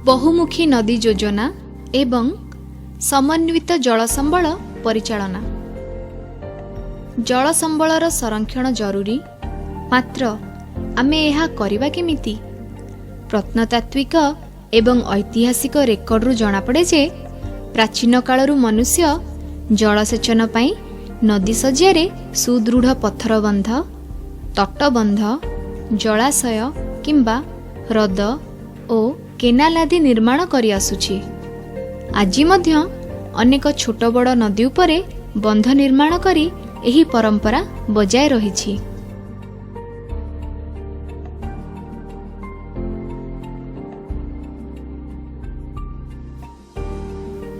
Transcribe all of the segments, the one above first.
ବହୁମୁଖୀ ନଦୀ ଯୋଜନା ଏବଂ ସମନ୍ୱିତ ଜଳ ସମ୍ବଳ ପରିଚାଳନା। ଜଳ ସମ୍ବଳର ସଂରକ୍ଷଣ ଜରୁରୀ, ମାତ୍ର ଆମେ ଏହା କରିବା କେମିତି? ପ୍ରତ୍ନତାତ୍ତ୍ୱିକ ଏବଂ ଐତିହାସିକ ରେକର୍ଡରୁ ଜଣାପଡ଼େ ଯେ ପ୍ରାଚୀନ କାଳରୁ ମନୁଷ୍ୟ ଜଳସେଚନ ପାଇଁ ନଦୀ ଶଯ୍ୟାରେ ସୁଦୃଢ଼ ପଥର ବନ୍ଧ, ତଟବନ୍ଧ, ଜଳାଶୟ କିମ୍ବା ହ୍ରଦ ଓ କେନାଲ ଆଦି ନିର୍ମାଣ କରିଆସୁଛି। ଆଜି ମଧ୍ୟ ଅନେକ ଛୋଟ ବଡ଼ ନଦୀ ଉପରେ ବନ୍ଧ ନିର୍ମାଣ କରି ଏହି ପରମ୍ପରା ବଜାୟ ରହିଛି।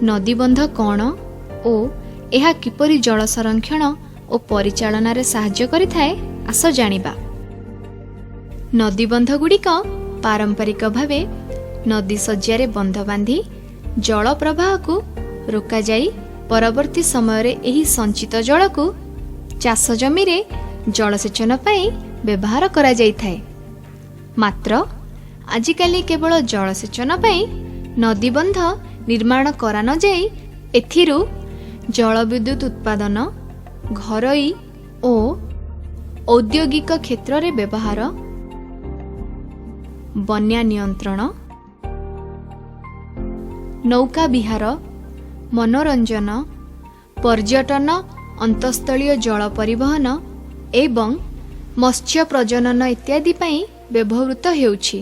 ନଦୀବନ୍ଧ କ'ଣ ଓ ଏହା କିପରି ଜଳ ସଂରକ୍ଷଣ ଓ ପରିଚାଳନାରେ ସାହାଯ୍ୟ କରିଥାଏ, ଆସ ଜାଣିବା। ନଦୀବନ୍ଧଗୁଡ଼ିକ ପାରମ୍ପରିକ ଭାବେ ନଦୀ ଶଯ୍ୟାରେ ବନ୍ଧ ବାନ୍ଧି ଜଳ ପ୍ରବାହକୁ ରୋକାଯାଇ ପରବର୍ତ୍ତୀ ସମୟରେ ଏହି ସଞ୍ଚିତ ଜଳକୁ ଚାଷ ଜମିରେ ଜଳସେଚନ ପାଇଁ ବ୍ୟବହାର କରାଯାଇଥାଏ। ମାତ୍ର ଆଜିକାଲି କେବଳ ଜଳସେଚନ ପାଇଁ ନଦୀବନ୍ଧ ନିର୍ମାଣ କରାନଯାଇ ଏଥିରୁ ଜଳବିଦ୍ୟୁତ୍ ଉତ୍ପାଦନ, ଘରୋଇ ଓ ଔଦ୍ୟୋଗିକ କ୍ଷେତ୍ରରେ ବ୍ୟବହାର, ବନ୍ୟା ନିୟନ୍ତ୍ରଣ, ନୌକା ବିହାର, ମନୋରଞ୍ଜନ, ପର୍ଯ୍ୟଟନ, ଅନ୍ତଃସ୍ଥଳୀୟ ଜଳ ପରିବହନ ଏବଂ ମତ୍ସ୍ୟ ପ୍ରଜନନ ଇତ୍ୟାଦି ପାଇଁ ବ୍ୟବହୃତ ହେଉଛି।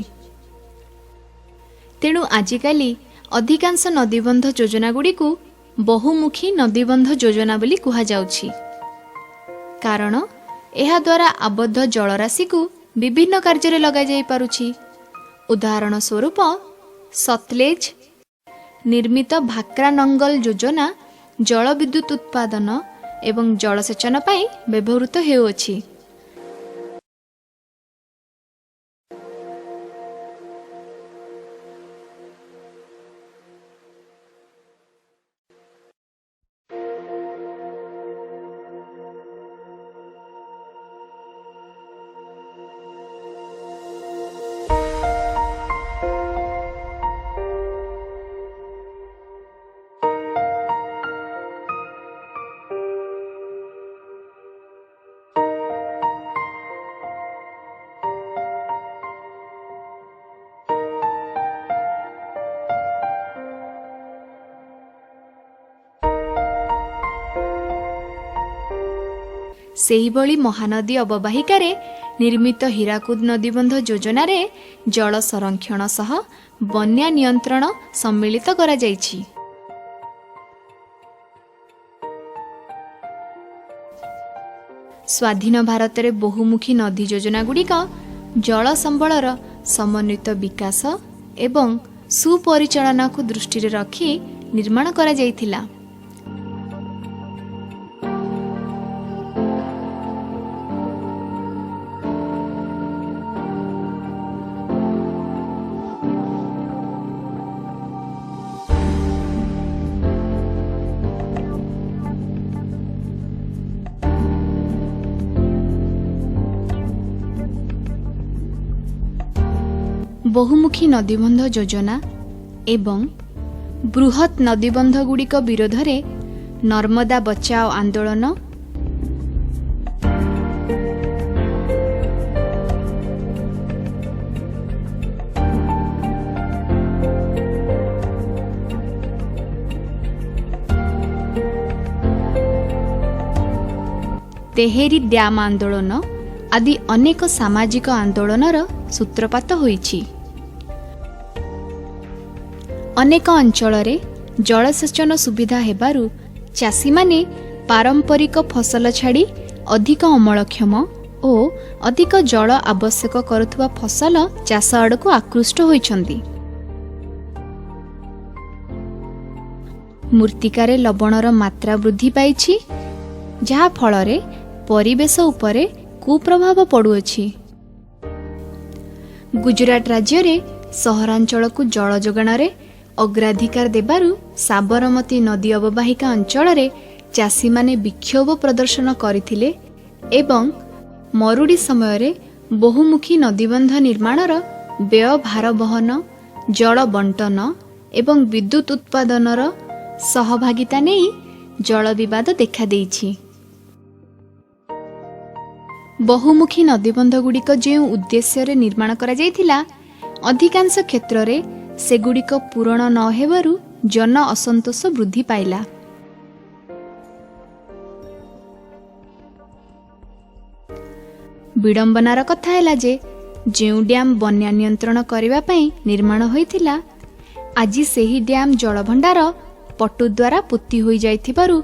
ତେଣୁ ଆଜିକାଲି ଅଧିକାଂଶ ନଦୀବନ୍ଧ ଯୋଜନାଗୁଡ଼ିକୁ ବହୁମୁଖୀ ନଦୀବନ୍ଧ ଯୋଜନା ବୋଲି କୁହାଯାଉଛି, କାରଣ ଏହାଦ୍ୱାରା ଆବଦ୍ଧ ଜଳରାଶିକୁ ବିଭିନ୍ନ କାର୍ଯ୍ୟରେ ଲଗାଯାଇପାରୁଛି। ଉଦାହରଣ ସ୍ୱରୂପ, ସତଲେଜ ନିର୍ମିତ ଭାକ୍ରା ନଙ୍ଗଲ ଯୋଜନା ଜଳବିଦ୍ୟୁତ୍ ଉତ୍ପାଦନ ଏବଂ ଜଳସେଚନ ପାଇଁ ବ୍ୟବହୃତ ହେଉଅଛି। ସେହିଭଳି ମହାନଦୀ ଅବବାହିକାରେ ନିର୍ମିତ ହୀରାକୁଦ ନଦୀବନ୍ଧ ଯୋଜନାରେ ଜଳ ସଂରକ୍ଷଣ ସହ ବନ୍ୟା ନିୟନ୍ତ୍ରଣ ସମ୍ମିଳିତ କରାଯାଇଛି। ସ୍ୱାଧୀନ ଭାରତରେ ବହୁମୁଖୀ ନଦୀ ଯୋଜନାଗୁଡ଼ିକ ଜଳ ସମ୍ବଳର ସମନ୍ୱିତ ବିକାଶ ଏବଂ ସୁପରିଚାଳନାକୁ ଦୃଷ୍ଟିରେ ରଖି ନିର୍ମାଣ କରାଯାଇଥିଲା। ବହୁମୁଖୀ ନଦୀବନ୍ଧ ଯୋଜନା ଏବଂ ବୃହତ୍ ନଦୀବନ୍ଧଗୁଡ଼ିକ ବିରୋଧରେ ନର୍ମଦା ବଚାଓ ଆନ୍ଦୋଳନ, ତେହେରି ଡ୍ୟାମ୍ ଆନ୍ଦୋଳନ ଆଦି ଅନେକ ସାମାଜିକ ଆନ୍ଦୋଳନର ସୂତ୍ରପାତ ହୋଇଛି। ଅନେକ ଅଞ୍ଚଳରେ ଜଳସେଚନ ସୁବିଧା ହେବାରୁ ଚାଷୀମାନେ ପାରମ୍ପରିକ ଫସଲ ଛାଡ଼ି ଅଧିକ ଅମଳକ୍ଷମ ଓ ଅଧିକ ଜଳ ଆବଶ୍ୟକ କରୁଥିବା ଫସଲ ଚାଷ ଆଡ଼କୁ ଆକୃଷ୍ଟ ହୋଇଛନ୍ତି। ମୃତ୍ତିକାରେ ଲବଣର ମାତ୍ରା ବୃଦ୍ଧି ପାଇଛି, ଯାହା ଫଳରେ ପରିବେଶ ଉପରେ କୁପ୍ରଭାବ ପଡ଼ୁଅଛି। ଗୁଜୁରାଟ ରାଜ୍ୟରେ ସହରାଞ୍ଚଳକୁ ଜଳ ଯୋଗାଣରେ ଅଗ୍ରାଧିକାର ଦେବାରୁ ସାବରମତୀ ନଦୀ ଅବବାହିକା ଅଞ୍ଚଳରେ ଚାଷୀମାନେ ବିକ୍ଷୋଭ ପ୍ରଦର୍ଶନ କରିଥିଲେ ଏବଂ ମରୁଡ଼ି ସମୟରେ ବହୁମୁଖୀ ନଦୀବନ୍ଧ ନିର୍ମାଣର ବ୍ୟୟ ଭାର ବହନ ଜଳ ବଣ୍ଟନ ଏବଂ ବିଦ୍ୟୁତ ଉତ୍ପାଦନର ସହଭାଗିତା ନେଇ ଜଳ ବିବାଦ ଦେଖାଦେଇଛି। ବହୁମୁଖୀ ନଦୀବନ୍ଧଗୁଡ଼ିକ ଯେଉଁ ଉଦ୍ଦେଶ୍ୟରେ ନିର୍ମାଣ କରାଯାଇଥିଲା, ଅଧିକାଂଶ କ୍ଷେତ୍ରରେ ସେଗୁଡ଼ିକ ପୂରଣ ନ ହେବାରୁ ଜନ ଅସନ୍ତୋଷ ବୃଦ୍ଧି ପାଇଲା। ବିଡ଼ମ୍ବନାର କଥା ହେଲା ଯେ, ଯେଉଁ ଡ୍ୟାମ୍ ବନ୍ୟା ନିୟନ୍ତ୍ରଣ କରିବା ପାଇଁ ନିର୍ମାଣ ହୋଇଥିଲା, ଆଜି ସେହି ଡ୍ୟାମ୍ ଜଳଭଣ୍ଡାର ପଟୁ ଦ୍ୱାରା ପୋତି ହୋଇଯାଇଥିବାରୁ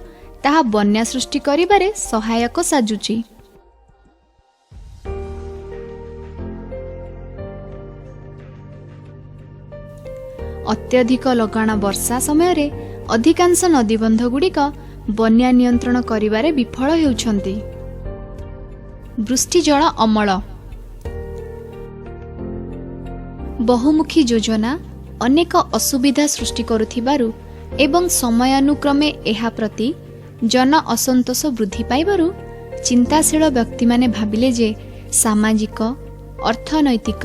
ତାହା ବନ୍ୟା ସୃଷ୍ଟି କରିବାରେ ସହାୟକ ସାଜୁଛି। ଅତ୍ୟଧିକ ଲଗାଣ ବର୍ଷା ସମୟରେ ଅଧିକାଂଶ ନଦୀବନ୍ଧଗୁଡ଼ିକ ବନ୍ୟା ନିୟନ୍ତ୍ରଣ କରିବାରେ ବିଫଳ ହେଉଛନ୍ତି। ବୃଷ୍ଟିଜଳ ଅମଳ। ବହୁମୁଖୀ ଯୋଜନା ଅନେକ ଅସୁବିଧା ସୃଷ୍ଟି କରୁଥିବାରୁ ଏବଂ ସମୟାନୁକ୍ରମେ ଏହା ପ୍ରତି ଜନ ଅସନ୍ତୋଷ ବୃଦ୍ଧି ପାଇବାରୁ ଚିନ୍ତାଶୀଳ ବ୍ୟକ୍ତିମାନେ ଭାବିଲେ ଯେ, ସାମାଜିକ, ଅର୍ଥନୈତିକ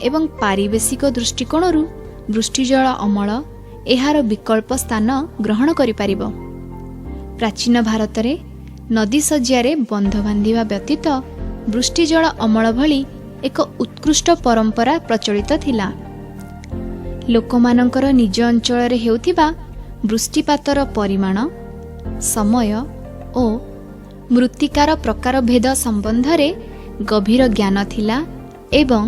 ଏବଂ ପାରିବେଶିକ ଦୃଷ୍ଟିକୋଣରୁ ବୃଷ୍ଟିଜଳ ଅମଳ ଏହାର ବିକଳ୍ପ ସ୍ଥାନ ଗ୍ରହଣ କରିପାରିବ। ପ୍ରାଚୀନ ଭାରତରେ ନଦୀ ଶଯ୍ୟାରେ ବନ୍ଧ ବାନ୍ଧିବା ବ୍ୟତୀତ ବୃଷ୍ଟିଜଳ ଅମଳ ଭଳି ଏକ ଉତ୍କୃଷ୍ଟ ପରମ୍ପରା ପ୍ରଚଳିତ ଥିଲା। ଲୋକମାନଙ୍କର ନିଜ ଅଞ୍ଚଳରେ ହେଉଥିବା ବୃଷ୍ଟିପାତର ପରିମାଣ, ସମୟ ଓ ମୃତ୍ତିକାର ପ୍ରକାରଭେଦ ସମ୍ବନ୍ଧରେ ଗଭୀର ଜ୍ଞାନ ଥିଲା ଏବଂ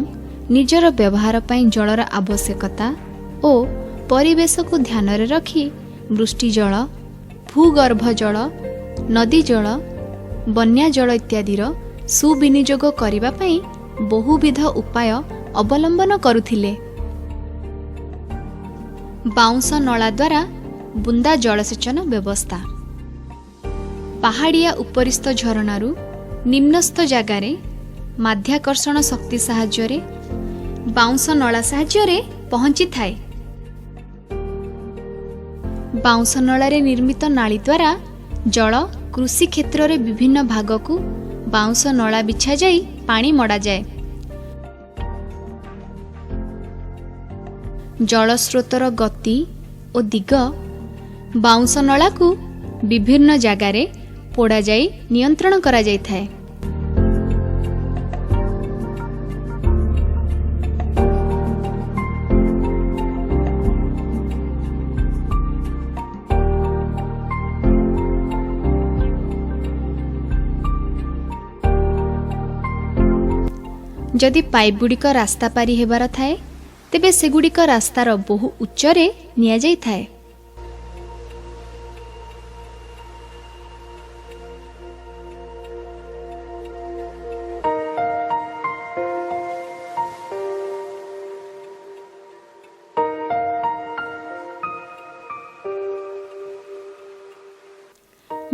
ନିଜର ବ୍ୟବହାର ପାଇଁ ଜଳର ଆବଶ୍ୟକତା ଓ ପରିବେଶକୁ ଧ୍ୟାନରେ ରଖି ବୃଷ୍ଟିଜଳ, ଭୂଗର୍ଭ ଜଳ, ନଦୀ ଜଳ, ବନ୍ୟା ଜଳ ଇତ୍ୟାଦିର ସୁବିନିଯୋଗ କରିବା ପାଇଁ ବହୁବିଧ ଉପାୟ ଅବଲମ୍ବନ କରୁଥିଲେ। ବାଉଁଶ ନଳା ଦ୍ୱାରା ବୁନ୍ଦା ଜଳସେଚନ ବ୍ୟବସ୍ଥା। ପାହାଡ଼ିଆ ଉପରିସ୍ଥ ଝରଣାରୁ ନିମ୍ନସ୍ଥ ଜାଗାରେ ମାଧ୍ୟାକର୍ଷଣ ଶକ୍ତି ସାହାଯ୍ୟରେ ବାଉଁଶ ନଳା ସାହାଯ୍ୟରେ ପହଞ୍ଚିଥାଏ। ବାଉଁଶ ନଳାରେ ନିର୍ମିତ ନାଳି ଦ୍ୱାରା ଜଳ କୃଷି କ୍ଷେତ୍ରରେ ବିଭିନ୍ନ ଭାଗକୁ ବାଉଁଶ ନଳା ବିଛାଯାଇ ପାଣି ମଡ଼ାଯାଏ। ଜଳସ୍ରୋତର ଗତି ଓ ଦିଗ ବାଉଁଶ ନଳାକୁ ବିଭିନ୍ନ ଜାଗାରେ ପୋଡ଼ାଯାଇ ନିୟନ୍ତ୍ରଣ କରାଯାଇଥାଏ। ଯଦି ପାଇପ୍ଗୁଡ଼ିକ ରାସ୍ତା ପାରି ହେବାର ଥାଏ, ତେବେ ସେଗୁଡ଼ିକ ରାସ୍ତାର ବହୁ ଉଚ୍ଚରେ ନିଆଯାଇଥାଏ।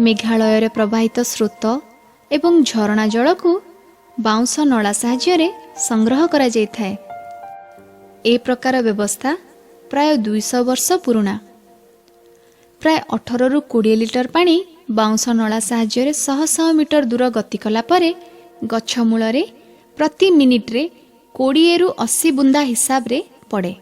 ମେଘାଳୟରେ ପ୍ରବାହିତ ସ୍ରୋତ ଏବଂ ଝରଣା ଜଳକୁ ବାଉଁଶ ନଳା ସାହାଯ୍ୟରେ ସଂଗ୍ରହ କରାଯାଇଥାଏ। ଏ ପ୍ରକାର ବ୍ୟବସ୍ଥା ପ୍ରାୟ 200 ବର୍ଷ ପୁରୁଣା। ପ୍ରାୟ 18ରୁ 20 ଲିଟର ପାଣି ବାଉଁଶ ନଳା ସାହାଯ୍ୟରେ ଶହ ଶହ ମିଟର ଦୂର ଗତି କଲା ପରେ ଗଛ ମୂଳରେ ପ୍ରତି ମିନିଟରେ 20ରୁ 80 ବୁନ୍ଦା ହିସାବରେ ପଡ଼େ।